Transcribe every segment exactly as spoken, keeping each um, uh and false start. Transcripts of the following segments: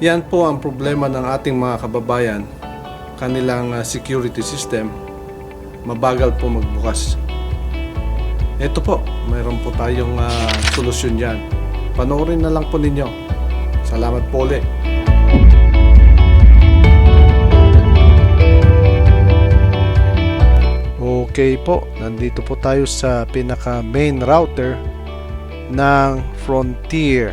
Yan po ang problema ng ating mga kababayan, kanilang, ah, security system, mabagal po magbukas. Ito po, mayroon po tayong, ah, solusyon diyan. Panoorin na lang po ninyo. Salamat po ulit. Okay po, nandito po tayo sa pinaka main router ng Frontier.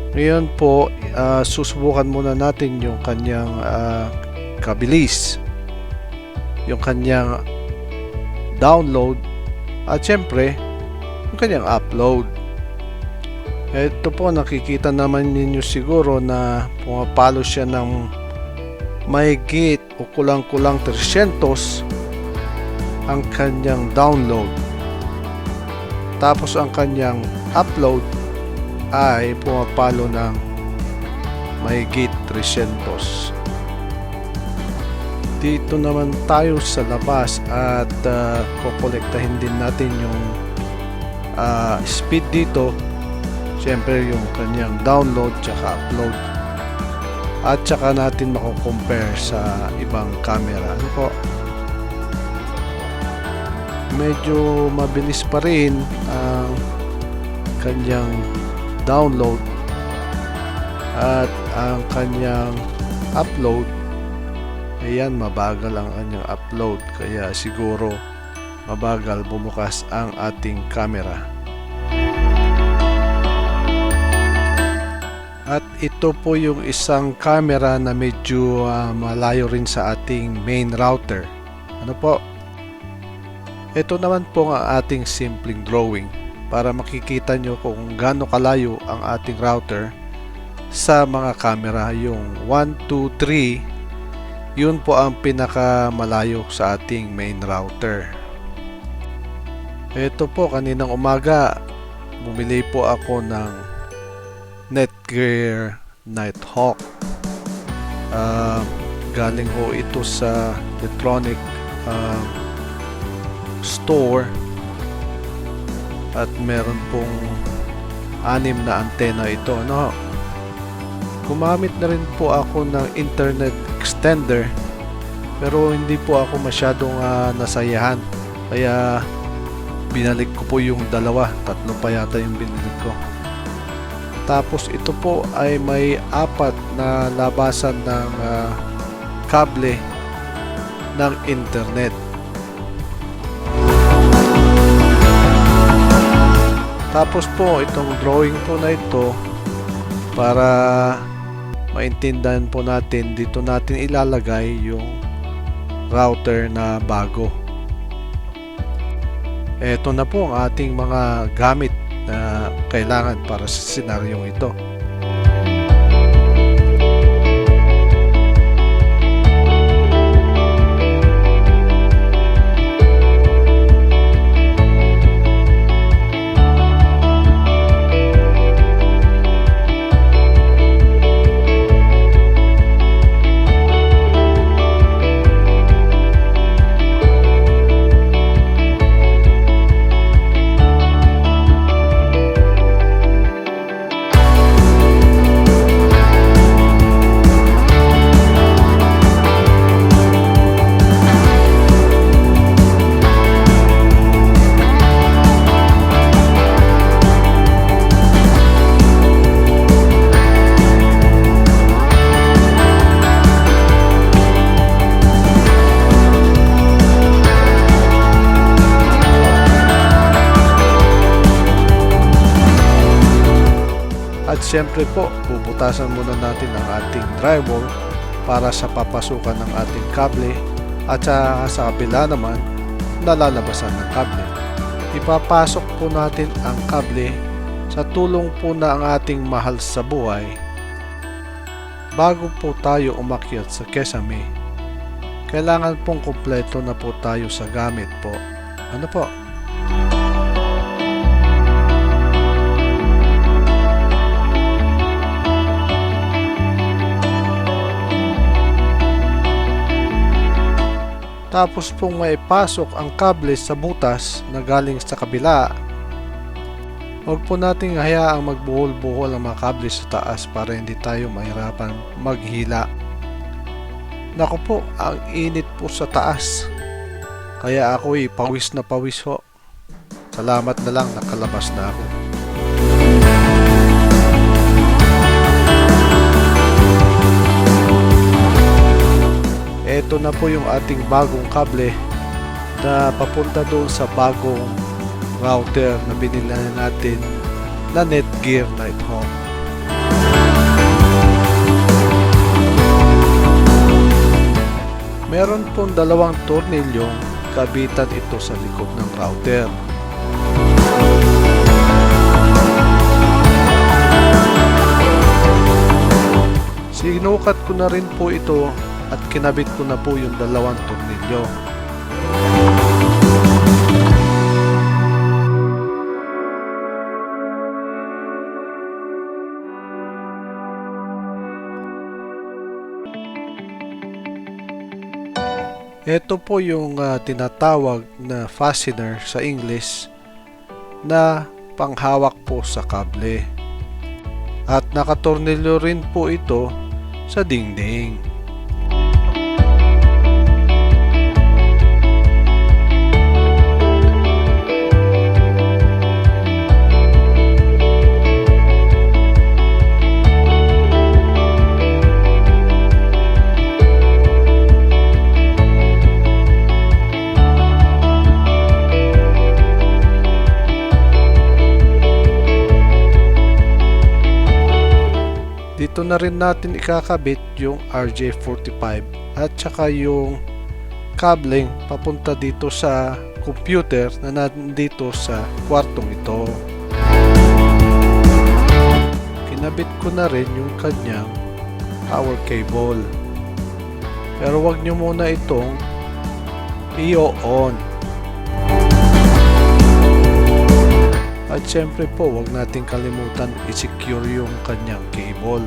Ngayon po, ah, susubukan muna natin yung kanyang, ah, kabilis, yung kanyang download, at syempre, yung kanyang upload. Ito po, nakikita naman ninyo siguro na pumapalo siya ng mahigit o kulang-kulang trescientos ang kanyang download. Tapos ang kanyang upload ay pumapalo ng mahigit trescientos. Dito naman tayo sa labas at, ah, kokolektahin din natin yung, ah, speed dito. Siyempre, yung kanyang download tsaka upload. At tsaka natin mako-compare sa ibang camera. Ano po? Medyo mabilis pa rin ang kanyang download at ang kanyang upload. Ayan, mabagal ang kanyang upload, kaya siguro mabagal bumukas ang ating camera. At ito po yung isang camera na medyo, ah, malayo rin sa ating main router. Ano po? Ito naman po ang ating simpleng drawing para makikita nyo kung gaano kalayo ang ating router sa mga camera. Yung one, two, three, yun po ang pinakamalayo sa ating main router. Ito po, kaninang umaga, bumili po ako ng Netgear Nighthawk. Ah, galing ho ito sa electronic, ah, store at meron pong anim na antena ito, ano. Gumamit na rin po ako ng internet extender, pero hindi po ako masyadong, ah, nasayahan. Kaya binalik ko po yung dalawa, tatlo pa yata yung binili ko. Tapos ito po ay may apat na labasan ng, ah, kable ng internet. Tapos po, itong drawing po na ito, para maintindihan po natin, dito natin ilalagay yung router na bago. Eto na po ang ating mga gamit na kailangan para sa senaryong ito. At siyempre po, bubutasan muna natin ang ating drywall para sa papasukan ng ating kable at sa, sa kabila naman, nalalabasan ng kable. Ipapasok po natin ang kable sa tulong po na ang ating mahal sa buhay. Bago po tayo umakyat sa kesame, kailangan pong kumpleto na po tayo sa gamit po. Ano po? Tapos pong maipasok ang kable sa butas na galing sa kabila, Huwag po nating hayaang magbuhol-buhol ang mga kable sa taas para hindi tayo mahirapan maghila. Naku po, ang init po sa taas. Kaya ako'y pawis na pawis ho. Salamat na lang, nakalabas na ako. Eto na po yung ating bagong kable na papunta doon sa bagong router na binili natin na Netgear na ito. Meron pong dalawang tornilyong kabitan ito sa likod ng router. Sinukat ko na rin po ito at kinabit ko na po yung dalawang tornilyo. Ito po yung, ah, tinatawag na fastener sa Ingles na panghawak po sa kable. At nakatornilyo rin po ito sa dingding. Dito na rin natin ikakabit yung R J forty-five at saka yung kableng papunta dito sa computer na nandito sa kwartong ito. Kinabit ko na rin yung kanyang power cable. Pero wag nyo muna itong i-on. At syempre po, wag nating kalimutan i-secure yung kanyang cable.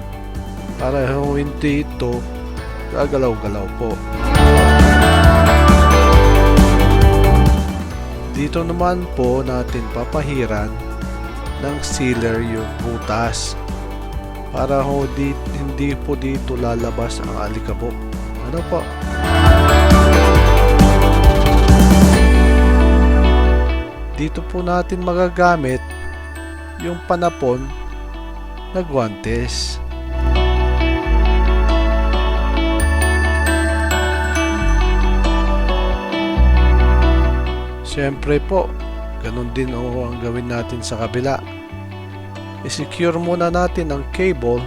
Para ho hindi ito gagalaw-galaw po. Dito naman po natin papahiran ng sealer yung butas para ho di, hindi po dito lalabas ang alikabok. Ano po? Dito po natin magagamit yung panapon na guwantes. Siyempre po, ganun din ho ang gawin natin sa kabila. I-secure muna natin ang cable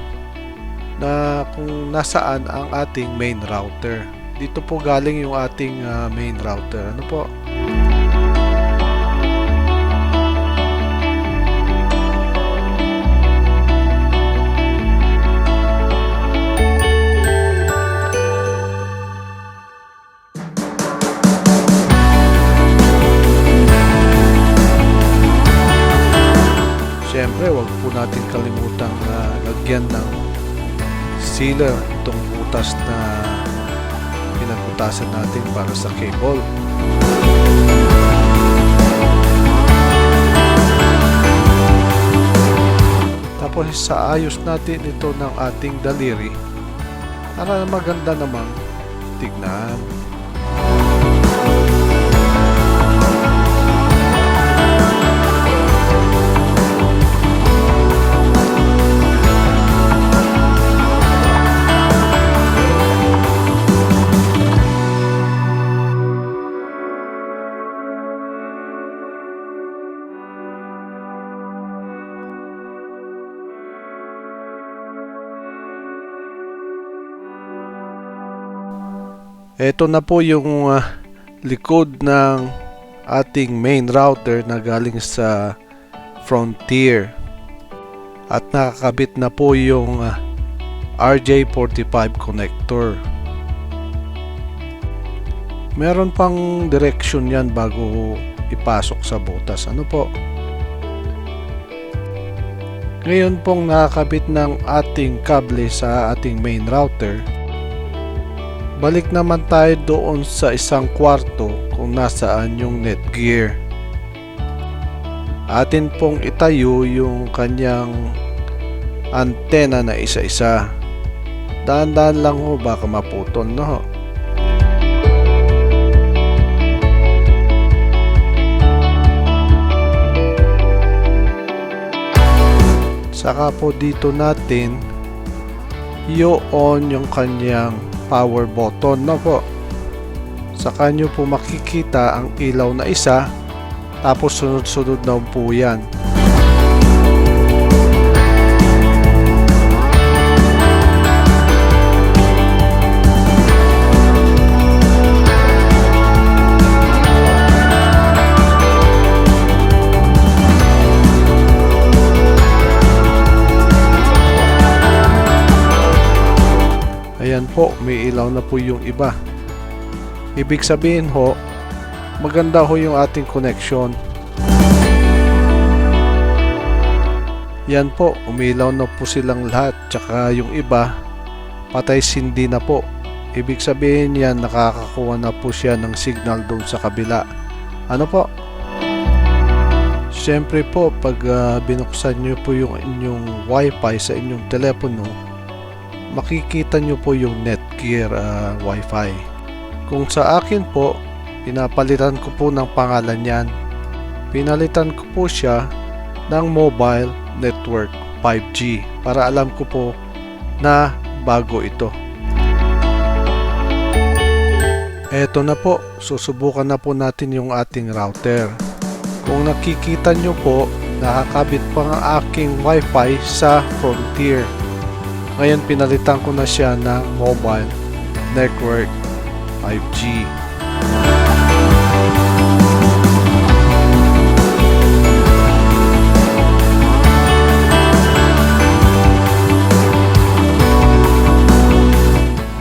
na kung nasaan ang ating main router. Dito po galing yung ating, ah, main router. Ano po? Siyempre, wag po natin kalimutang, ah, lagyan ng sealer itong butas na pinagbutasan natin para sa cable. Tapos, isaayos natin ito ng ating daliri para maganda namang tignan. Ito na po yung, ah, likod ng ating main router na galing sa Frontier. At nakakabit na po yung, ah, R J forty-five connector. Meron pang direksyon yan bago ipasok sa butas. Ano po? Ngayon pong nakakabit ng ating kable sa ating main router, balik naman tayo doon sa isang kwarto kung nasaan yung Netgear. Atin pong itayo yung kanyang antena na isa-isa. Dahan-dahan lang ho, baka maputol, no? Saka po dito natin i-on yung kanyang power button, no po? Saka nyo po makikita ang ilaw na isa, tapos sunod-sunod na po yan. Ayan po, may ilaw na po yung iba. Ibig sabihin ho, maganda ho yung ating connection. Yan po, umilaw na po silang lahat, tsaka yung iba, patay sindi na po. Ibig sabihin yan, nakakakuha na po siya ng signal doon sa kabila. Ano po? Siyempre po, pag, ah, binuksan nyo po yung inyong wifi sa inyong telepono, makikita nyo po yung Netgear, ah, wifi. Kung sa akin po, pinapalitan ko po ng pangalan yan. Pinalitan ko po siya ng mobile network five G para alam ko po na bago ito. Eto na po, susubukan na po natin yung ating router. Kung nakikita nyo po, nakakabit pa ang aking wifi sa Frontier. Ngayon, pinalitan ko na siya ng mobile network five G.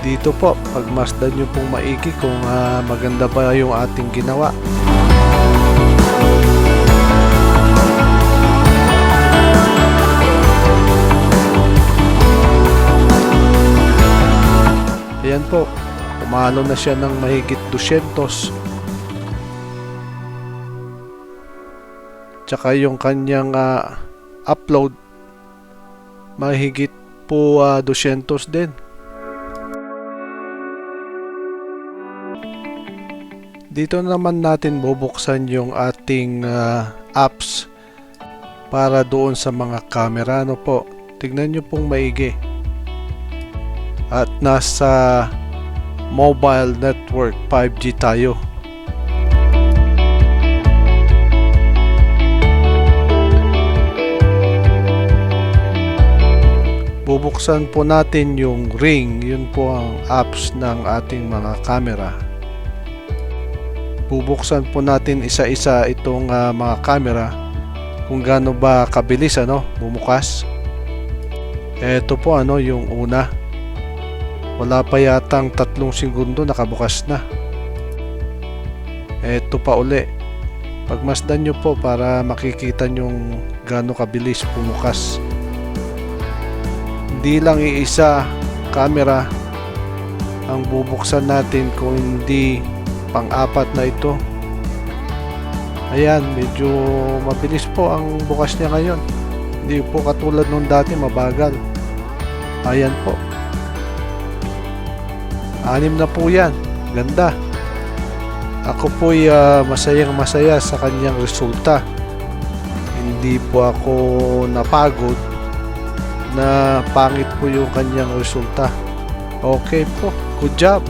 Dito po, pagmasdan nyo pong maigi kung, ah, maganda ba yung ating ginawa. Ayan po, umalo na siya ng mahigit dusyentos. Tsaka yung kanyang, ah, upload, mahigit po, ah, dusyentos din. Dito naman natin bubuksan yung ating, ah, apps para doon sa mga camera, ano po. Tignan nyo pong maigi. At nasa mobile network five G tayo. Bubuksan po natin yung Ring, yun po ang apps ng ating mga camera. Bubuksan po natin isa-isa itong, ah, mga camera kung gaano ba kabilis, ano, bumukas. Eto po, ano, yung una. Wala pa yatang tatlong segundo, nakabukas na. Eto pa uli. Pagmasdan nyo po para makikita nyong gaano kabilis bumukas. Hindi lang iisa camera ang bubuksan natin kung hindi pang-apat na ito. Ayan, medyo mabilis po ang bukas niya ngayon. Hindi po katulad nung dati, mabagal. Ayan po. Anim na po yan. Ganda. Ako po'y, ah, masayang masaya sa kanyang resulta. Hindi po ako napagod na pangit po yung kanyang resulta. Okay po. Good job.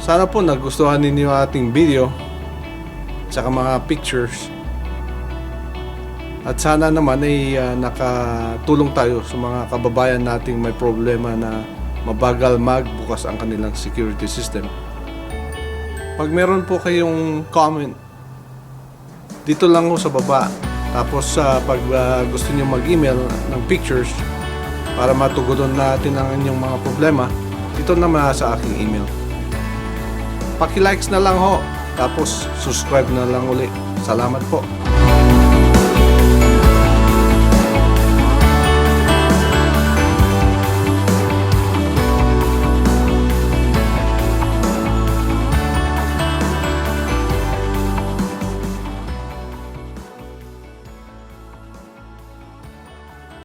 Sana po nagustuhan ninyo ating video, tsaka mga pictures. At sana naman ay, ah, nakatulong tayo sa mga kababayan nating may problema na mabagal magbukas ang kanilang security system. Pag meron po kayong comment, dito lang ho sa baba. Tapos, ah, pag, ah, gusto niyo mag-email ng pictures para matugunan natin ang inyong mga problema, ito naman sa aking email. Paki-likes na lang ho, tapos subscribe na lang uli. Salamat po.